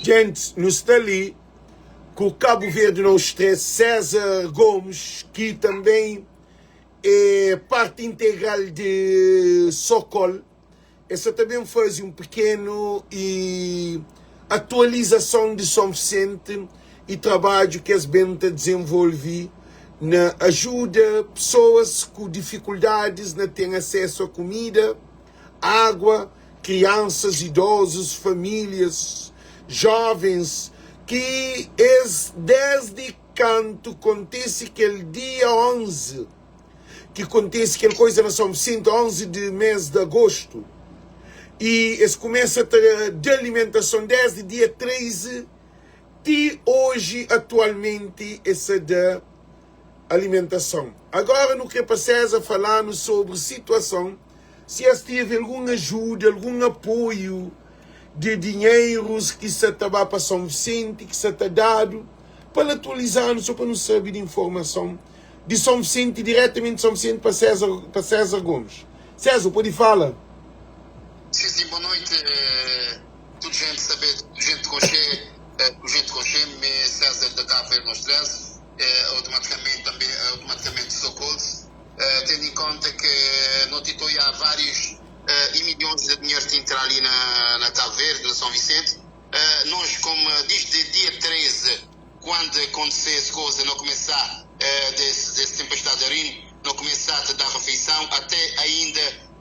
Djentis, nu sta li ku Cabo Verde No Stress, César Gomes, ki tanbem é parte integral de Sokol. El sta ta ben faze un pequeno e atualizason di São Vicente e trabadju ki es ben ta dezenvolve na ajuda pesoas ku difikuldadis na ten asesu a kumida, água, kriansas, idozus, famílias, jovens ki es desdi kantu kontise kel dia 11 ki kontise kel koiza na São Vicente 11 di mes di agostu y es kumesa ta da alimentason desdi dia 13 ti oji atualmenti es sa da alimentason. Agora nu kre pa César falanu sobri situason si es tevi algun ajuda, algun apoiu di dinheirus ki sa ta ba pa São Vicente, ki sa ta dadu pa el atualiza-nu so pa nu sabe di informason di São Vicente, diretamenti di São Vicente pa César, pa César Gomes. César, pode fala. Sim, sim, boa noite. Tudo gente sabe, tudo gente conche, tudo gente conche, me César da Cabo Verde No Stress, automaticamente também, automaticamente Socorro. Tendo em conta que no Tito há vários e milhões de dinheiro que entra ali na, na Cabo Verde, na São Vicente. Nós, como desde dia 13, quando aconteceu essa coisa, não começar desse, desse tempestade Irene, não começar a dar refeição, até ainda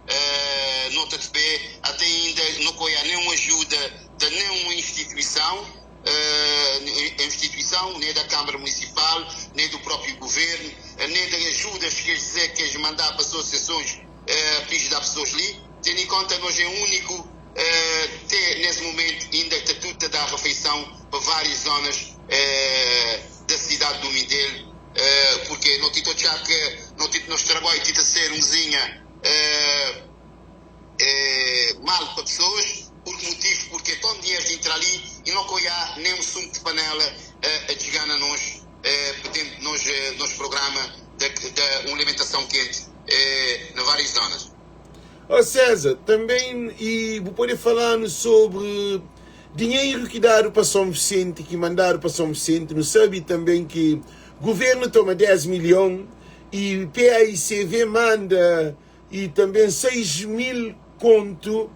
no TTP, até ainda não há nenhuma ajuda de nenhuma instituição, instituição, nem da Câmara Municipal, nem do próprio governo, nem das ajudas que eles dizer que eles mandar para as associações, uh, para pessoas ali. Tendo em conta nós é o único uh, ter nesse momento ainda está tudo a dar refeição para várias zonas uh, da cidade do Mindelo, uh, porque não tito já que não tito nosso trabalho tita ser umzinha uh, uh, mal para pessoas, por que motivo? Porque tão dinheiro de entrar ali e não há nem um sumo de panela uh, a chegar a nós, uh, dentro de nós, uh, nosso programa de, de uma alimentação quente uh, nas várias zonas. Ó César, também e vou poder falar sobre dinheiro que dado para São Vicente, que mandaram para São Vicente, não sabe também que governo toma 10 milhões e PAICV manda e também 6 mil conto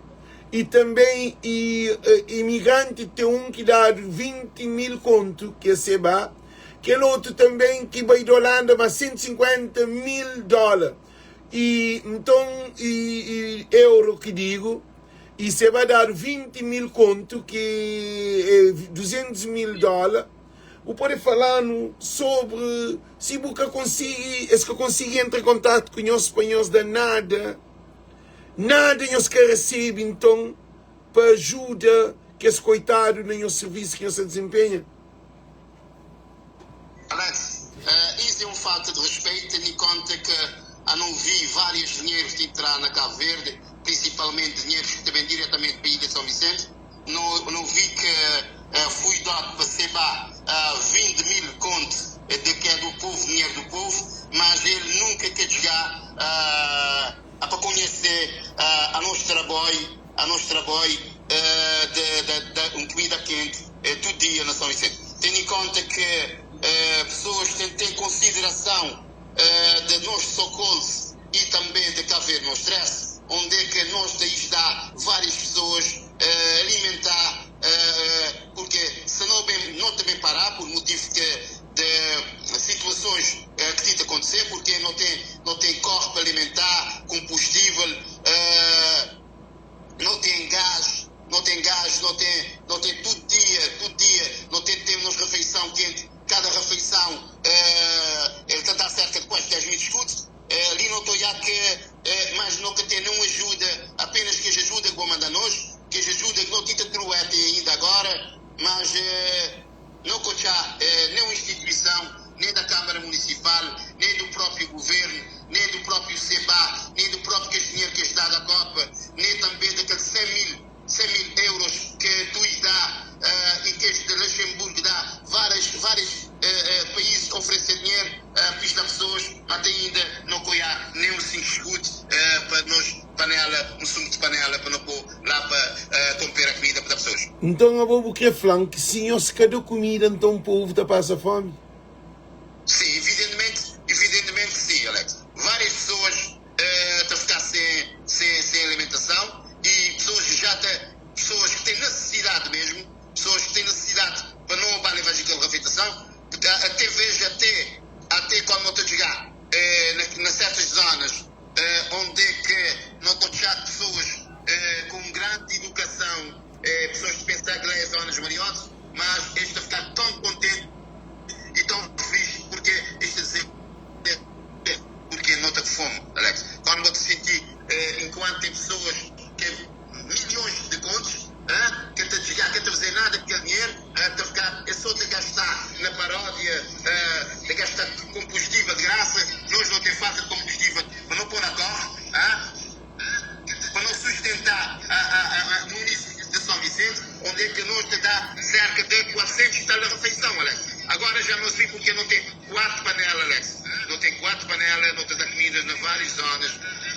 e também e, imigrante tem um que dá 20 mil conto que é seba, aquele outro também que vai de Holanda mas 150 mil dólares e então e, e euro que digo e você vai dar 20 mil conto que é 200 mil dólares o pode falar sobre se você consegue se que consegue entrar em contato com os espanhóis da nada nada nós que recebe então para ajuda que esse coitado no serviço que você desempenha. Alex, uh, isso é um falta de respeito, tendo em conta que a não vi vários dinheiros de entrar na Cabo Verde, principalmente dinheiros que também diretamente para a Ilha de São Vicente. Não, não vi que uh, fui dado para Seba uh, 20 mil contos de que é do povo, dinheiro do povo, mas ele nunca quer chegar uh, a para conhecer uh, a nosso trabalho, a nosso trabalho uh, de, de, de, de comida quente uh, todo dia na São Vicente. Tendo em conta que uh, pessoas têm, têm consideração uh, de nós socorros e também de Cabo Verde No Stress, onde é que nós temos dar várias pessoas uh, alimentar, uh, porque se não, bem, não também parar, por motivo que de situações uh, que têm de acontecer, porque não tem, não tem corpo alimentar, combustível, uh, não tem gás, não tem gás, não tem, não tem todo dia, todo dia, não tem, temos refeição quente, cada refeição uh, ele está cerca de quase 10 mil escudos. Uh, ali não estou já que, uh, mas nunca tem nenhuma ajuda, apenas que as ajuda que vão mandar nós, que as ajuda que não tinha truete ainda agora, mas uh, não há nenhuma instituição, nem da Câmara Municipal, nem do próprio governo, nem do próprio SEBA, nem do próprio que dinheiro que dá da Copa, nem também daqueles 100 mil, 100 mil euros que tu dá uh, e que de Luxemburgo dá, vários, vários uh, uh, países oferecem dinheiro uh, para pessoas, mas ainda não há nem um 5 escudos uh, para nós, panela, um sumo de panela para não pôr lá para uh, comprar a comida para pessoas. Nton abo bu kre fla-m ki si nhos ka da kumida nton povu ta pasa fomi? Sim, evidentemente, evidentemente que sim, Alex. Várias pessoas ta ficar sem, sem, sem alimentação e pessoas que já têm, pessoas que têm necessidade mesmo, pessoas que têm necessidade para não ba levar aquela refeição, até vejo até, até quando não estou a jogar na, na certas zonas onde é que não estou a pessoas com grande educação, pessoas que pensam que lá é zonas maiores, mas este a ficar tão contente e tão feliz porque este dizer porque não está com fome, Alex. Quando vou te sentir, enquanto tem pessoas que milhões de contos, hein, que te jogar, que te fazer nada com aquele dinheiro, te ficar, é só te gastar na paródia, de gastar combustível de graça, nós não temos falta de combustível para não pôr na corre, para não sustentar a município de São Vicente, onde é que nós te dá cerca de 400 e tal da refeição, Alex. Agora já não sei porque não tem quatro panelas, Alex. Não tem quatro panelas, não te dá comidas nas várias zonas,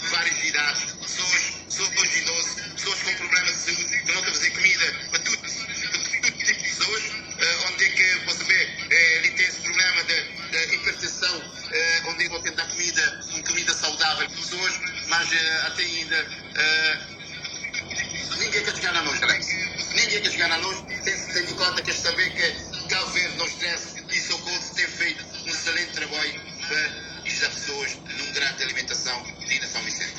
várias idades, pessoas, pessoas idosos, pessoas com problemas de saúde, que não te fazer comida para tudo, para todo tipo de pessoas, onde é que você vê, ele tem esse problema de hipertensão, onde é que não tem dar comida, uma comida saudável para pessoas, mas até ainda ninguém quer chegar na luz, Alex. Ninguém quer chegar na luz, sem de conta que saber que Cabo Verde não stress e Socorro tem feito um excelente trabalho para ajudar pessoas num grande alimentação ali na São Vicente.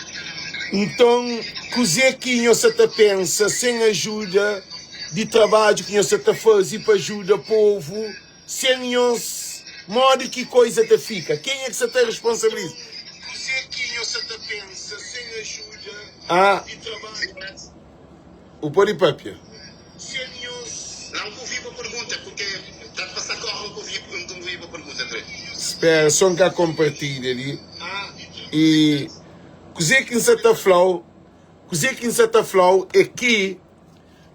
Então, kuzê ki nhos sa ta pensa sen ajuda di trabadju ki nhos sa ta faze pa ajuda povu, sen nhos, modi ki koiza ta fika? Kenha ki sa ta responsabiliza? Kuzê ki nhos sa ta pensa sen ajuda Ah, di trabadju? Bu pode papia. Sen nhos. Não que ouvi boa pergunta, porque tá de passar corre, não que ouvi, não ouvi boa pergunta, André. Spera, só N ka konpartilha li. E kuzê ki N sa ta fla-u, kuzê ki N sa ta fla-u é ki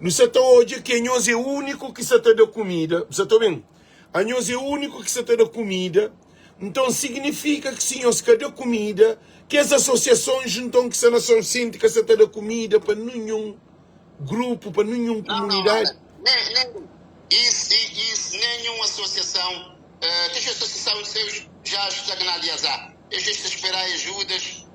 nu sa ta odja ki anhos é úniku ki sa ta da kumida. Bu sa ta obi-m? Anhos é úniku ki sa ta da kumida. Nton, signifika ki si nhos ka da kumida, kes asosiasons nton ki sta na São Vicente ka sa ta da kumida pa ninhun grupu, pa ninhun Não, não, kumunidadi? nem, nem, isso, isso, nenhuma associação, uh, associação de seus já estagnado e azar. Eu já estou a esperar ajudas,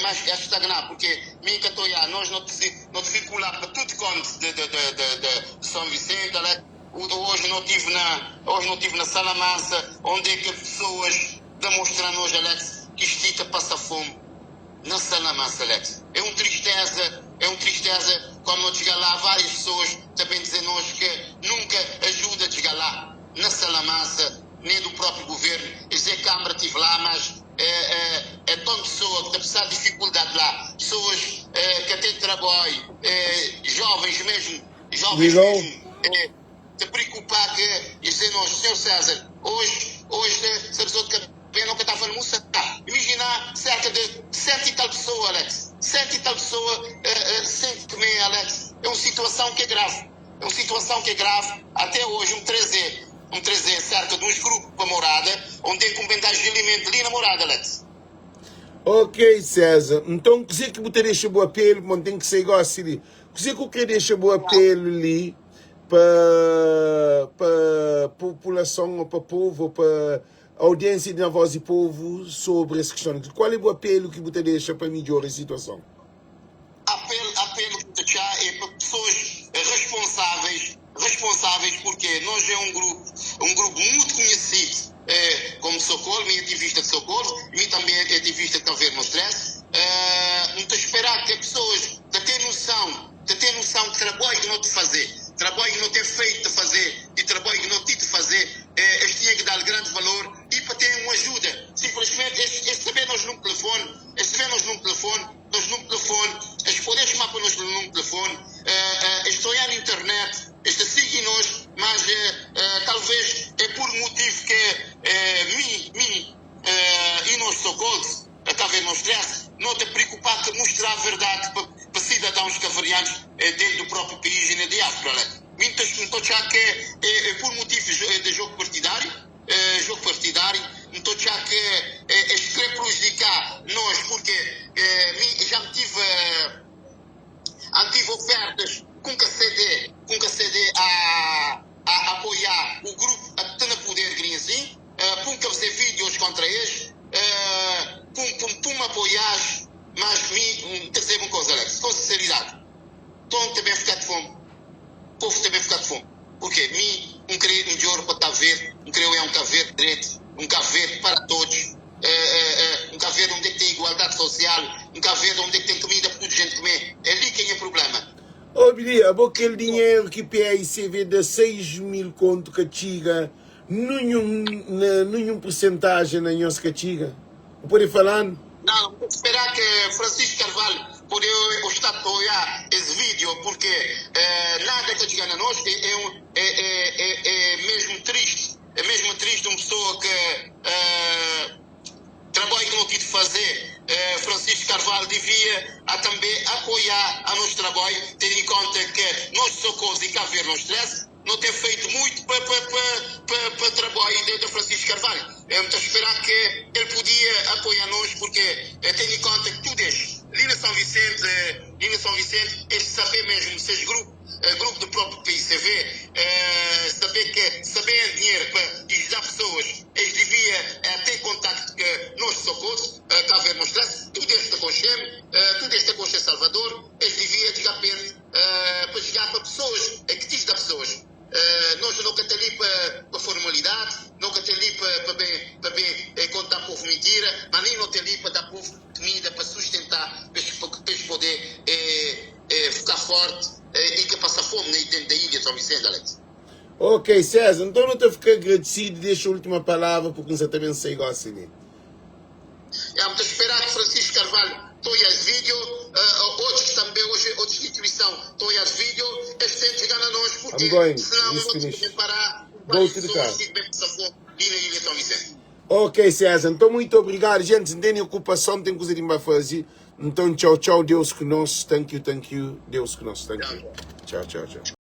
mas é estagnar, porque mim que estou já, nós não te, não te circular para tudo quanto de São Vicente, né? Hoje não tive na, hoje não tive na Salamansa, onde é que as pessoas demonstram hoje, Alex, que estica passa fome na Salamansa, Alex. É um tristeza quando nós chegar lá, várias pessoas também dizem nós que nunca ajuda a chegar lá, na Salamansa, nem do próprio governo. Eu sei que a Câmara estive lá, mas é tão pessoa que está a precisar de dificuldade lá, pessoas que têm trabalho, jovens mesmo, jovens Ligou? mesmo, te preocupar que dizer nós, senhor César, hoje, hoje se a pessoa de cabelo nunca estava a almoçar. Imagina cerca de cento e tal pessoa, Alex, cento e tal pessoa sem comer, Alex. É uma situação que é grave. É uma situação que é grave. Até hoje, um 3E, um 3E cerca de uns grupos para morada, onde tem que de alimento ali na morada, Alex. Ok, César. Nton, kuzê ki bu ta dexa bu apelu? Bon, ten ki ser gósi li. Kuzê ki bu krê dexa bu apelu li pa, pa populason ô pa povu ô pa audiênsia di Na Voz di Povu sobri es kiston? Kual é bu apelu ki bu ta dexa pa midjora es situason? Apelo, apelo que te é para pessoas responsáveis, responsáveis porque nós é um grupo muito conhecido como Socorro, minha ativista de Socorro, e também é ativista de Cabo Verde no Stress. Não estou a esperar que as pessoas te tenham noção, te tenham noção de trabalho que não te fazer, trabalho que não tem feito de fazer e trabalho que não te de fazer, eles tinham que dar grande valor e para ter uma ajuda. Simplesmente, este saber nós num telefone, este saber nós num telefone, nós num telefone, eles podem chamar para nós num telefone, estou na internet, este seguem-nos, mas talvez é por motivo que mim, mim e nós socorros, talvez não stress, não te preocupar de mostrar a verdade para, para cidadãos cavarianos dentro do próprio país e na diáspora. Né? Muitas estou a que é, é por motivos de jogo partidário, não estou a que é, é querer prejudicar nós, porque já me tive, tive ofertas, Ku ka sede, ku ka sede a a apoiá o grupo a ta na poder grin assim, pum ka fazer vídeos contra eles, pum pum pum apoiás, mas mi N ta dizeba un koza Alex, com sinceridade, Tom ta ben fiká de fome, povo ta ben fiká de fome, porque mi N kre midjor pa Cabo Verde, N kre oiá um Cabo Verde dreto, um Cabo Verde para todos, um Cabo Verde onde é que tem igualdade social, um Cabo Verde onde é que tem comida pa tudo gente comer, é li que é nha problema. Obi li, abo kel dinheru ki PAICV da 6 mil kontu ka txiga nunhun na nunhun pursentajen na nhos ka txiga? Bu pode fala-nu? Não, N ta spera ke Francisco Carvalho pode sta ta oiá es video porque nada ka txiga na nos, é é um é é é mesmo triste, é mesmo triste um pessoa ke Trabalho que não tive de fazer, Francisco Carvalho devia a também apoiar a nosso trabalho, tendo em conta que nós Socorros e Cabo Verde não stress, não tem feito muito para pa, pa, pa, pa trabalho de, de Francisco Carvalho. Eu estou a esperar que ele podia apoiar nós, porque tendo em conta que tudo este, ali na São Vicente, ali na São Vicente, este saber mesmo, seus grupos, grupo do próprio PICV, saber que saber dinheiro para ajudar pessoas, eles devia ter contacto com nós de socorro, Cabo Verde não stress, tudo este com Chem, tudo este com Salvador, eles devia chegar perto para chegar para pessoas, que diz da pessoas. Nós não tem ali para, para formalidade, não tem ali para, para bem, para bem contar povo mentira, mas nem não tem ali para dar povo comida, para sustentar, para, para eles poder ficar forte e que passa fome dentro da ilha de São Vicente, Alex. Ok, César, então não te ficar agradecido, deixa a última palavra porque você também sei gosta de. É, vamos esperar que Francisco Carvalho tenha esse vídeo, outros também, hoje, outras instituições tenham esse vídeo, eles têm que chegar a nós, porque I'm going. senão It's não finished. podemos parar Go to the car. pessoas que bem passar fome ali na ilha de São Vicente. Ok, César, então muito obrigado. Gente, não tem ocupação, tem coisa de mais fazer. Então, tchau, tchau, Deus conosco. Thank you, thank you. Deus conosco, thank you. Tchau, tchau, tchau.